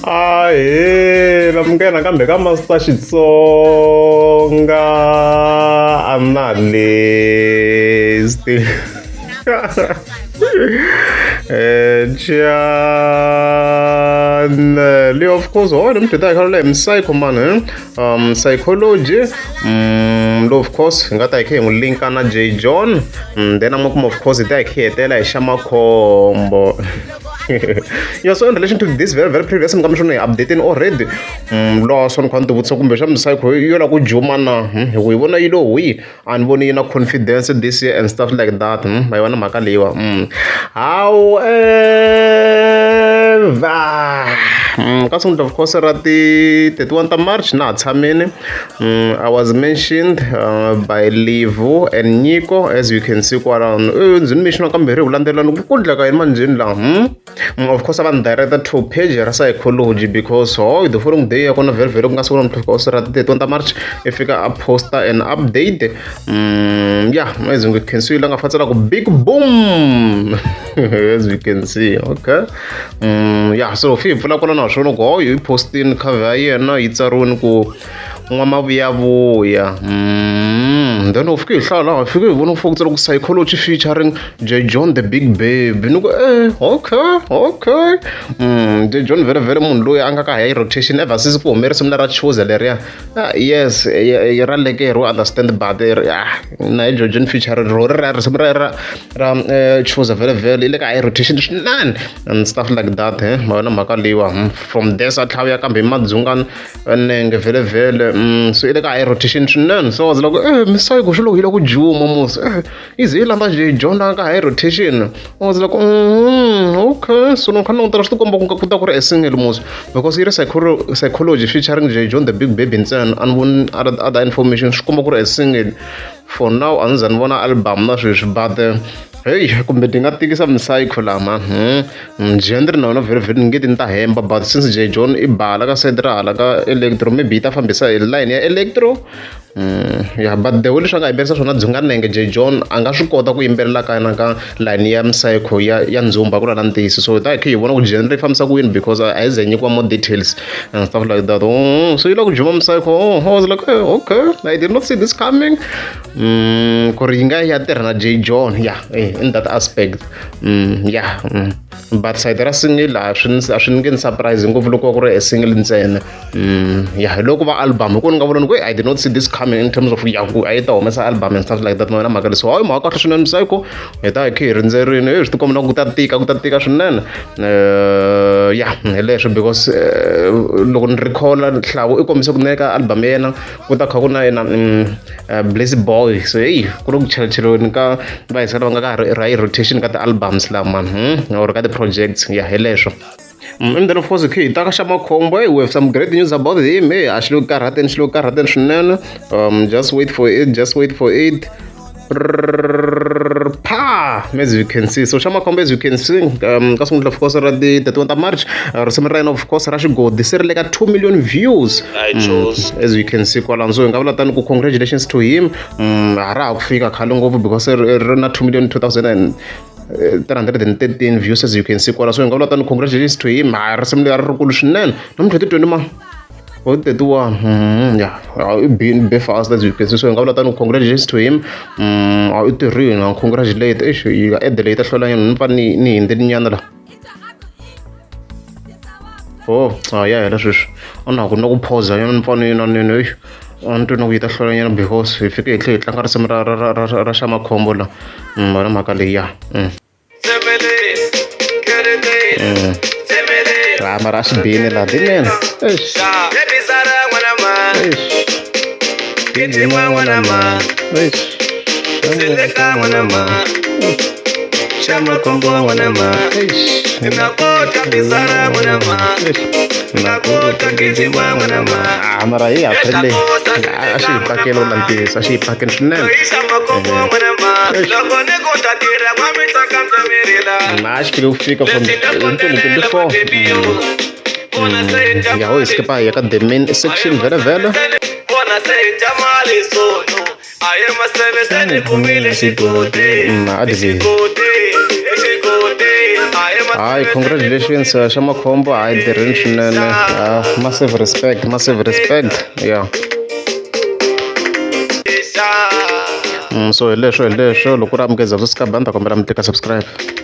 Ahee namukela nakambe ka Master Xitsonga Analyst channel of course hona mi dyondza hi kha hi psycho man psychology lo of course hi nga ta hi kha hi n'wi linka na J John then a kuma of course hi ta hi kha hi hetela hi xa makhombo. Yeah, so in relation to this very very previous mi nga swona hi updating already. Laha swa ni kha ni tivutisa kumbe xa psycho yo lava ku juma na hi ku hi vona yi lo hwi a ni voni yi na confidence this year and stuff like that. Ma yi vona mhaka leyiwa. However, ka siku of course ra ti 31 ta March na ha tshamini. I was mentioned by Livu and Nyiko as you can see kwalano. Ndzi ni mention kambirhi hi ku landzelelana ku endleka yini manjheni laha. Of course a va ni director to page ra psychology because oh the following day ya kona very very ku nga siku ra course ra 31 ta March i fika a posta an update. Yeah, as you can see la nga fatsela ku big boom as you can see. Okay. Yeah, so fi hi pfula kwala na swona ku oh yi postini cover ya yena yi tsariwini ku n'wamavuyavuya. Then u fike hi hlaya laha hi fike hi vona ku tsala ku psychology featuring J John the Big Baby ni ku okay okay. J John vhele vhele munhu loyi a nga ka high rotation ever since ku hume risimu lera Chuza leriya. Yes, ra leke ro understand but na hi J John featuring ro ri ra risimu ra ra ra Chuza vhele vhele i le ka high rotation swinene and stuff like that. Ma vona mhaka leyiwa from there sa tlhavuya kambe hi madzungani nenge vhele vhele. So i le ka high rotation swinene so was like misayiko swi loko yi la ku juma mos i ze yi landza J John la ka high rotation. I was like okay so loko kha ni langutela swi tikomba ku ta ku ri a single mos because yi ri psychology featuring J John the Big Baby ntsena a ni voni other information swi komba ku ri a single for now a ni za ni vona album na sweswi but hey kumbe ti nga tikisa misayiko lama. Genre na yona vhele vhele ni nge ti ni ta hemba but since J John i bala ka side ra hala ka electro maybe yi ta fambisa hi line ya electro. Yeah, but the way leswi a nga yimbelerisa swona Dzunganenge J John a nga swi kota ku yimbelela ka na ka line ya psycho ya ya ndzumba ku na ntiyiso so ta hi kha hi vona ku genre yi fambisa ku yini because a yi ze nyikiwa more details and stuff like that. Oh, so yi lava ku juma psycho. Oh, I was like hey, okay I did not see this coming. Ku ri yi nga ya tirha na J John yeah in that aspect. Yeah. But side ra single a swi a swi nge ni surprise ngopfu loko ku ri a single ntsena. Yeah, hi loko va album hi ku ni nga vona ni ku I did not see this coming in terms of ya ku a yi ta humesa album and stuff like that. Ma yona mhaka leswi hayi mhaka kahle swinene psycho hi ta hi kha hi rindzerini swi tikomba na ku ta tika swinene. Yeah, hi leswo because loko ni recall Hlawu i kombise ku neka album ya yena ku ta kha ku na yena Bliss Boy so hey ku ri ku chelacheliweni ka va hisela va nga ka high rotation ka ti-albums lama or ka ti-projects yeah hi leswo. And then of course hi ta ka xa makhombo hey, we have some great news about him. Hey, a xi le ku karhateni xi le ku karhateni swinene. Just wait for it, just wait for it. Pa as you can see so xa makhombo as you can see ka sungula of course ra ti 31 ta March risimu ra yena of course ra xigodi se ri le ka 2 million views. As you can see kwalano so hi nga vula tani ku congratulations to him. A ra ha ku fika khale ngopfu because ri na 2 million 2313 views as you can see kwala so hi nga vula tani congratulations to him. Ha risimu leri ri rikulu swinene namuntlha ti 20 ma 31. Yeah, i be fast as you can see so hi nga vula tani congratulations to him. I tirhile na congratulate eish yi ede leyi ta hlwela nyana ni pfa ni ni hindzeni nyana la. Oh ya hela sweswi a na ha ku na ku pause nyana ni pfa ni na ni eish a ni twi na ku yi ta hlwela nyana because hi fike hi tlhela hi tlanga risimu ra ra ra ra xa makhombo la. Ma mhaka leyi ya. Mara a xi bini laha dinene. Eish. Eish. Eish. Mara hi April leyi a xi hi pakela u ntiyiso a xi hi pakeni swinene. Na a xi fike ku fika from 2024. Ya ho hi skipa hi ya ka the main section vhele vhele. A Hayi, congratulations xa makhombo, hayi tirhini swinene. Massive respect, massive respect, yeah. So hi leswo hi leswo loko ku ri amukeza swi ska banda kombela mi tika subscribe.